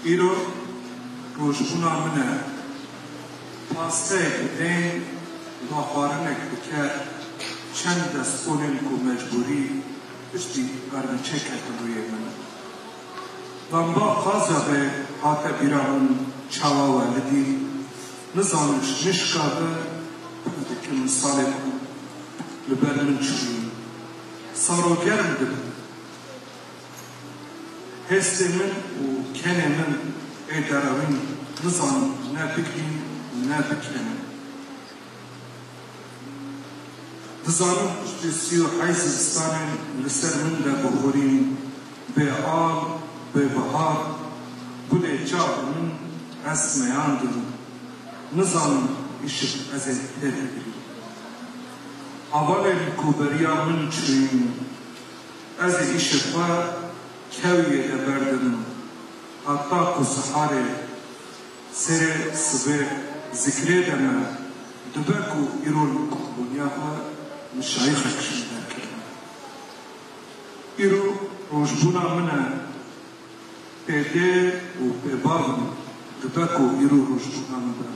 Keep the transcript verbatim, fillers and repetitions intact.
Îro rojbûna min e. Pasteyek bi tên, daxwarinek bi ker, çend destkolên ku mecbûrî piştî berniçe ketin rûyê min. Lamba qaza be hate bîra min çawa welidî, nizanim ji nişka be pir dikim salê ku li ber min çûyî. Saro germ dibin. Hêstê min û kenê min ê derewîn nizanin ne bigihîn ne bikenin. Dizanim piştî sî û heyt zivistanên li ser min de bixurîn, bê al, bê bihar, gulê çavê min ez meyandin. Nizanim îşik ez ê tê bigirîm. Hevalên ku beriya min çûyîn, ez ê îşê xwe kewiyê de berdim. Heta ku siharê serê sibê zikrê de me, dibe ku îro li qurbûniya xwe mişayixek ji min derketime. Îro rojbûna min e. Pê dê û pê bav in, dibe ku îro rojbûna min be.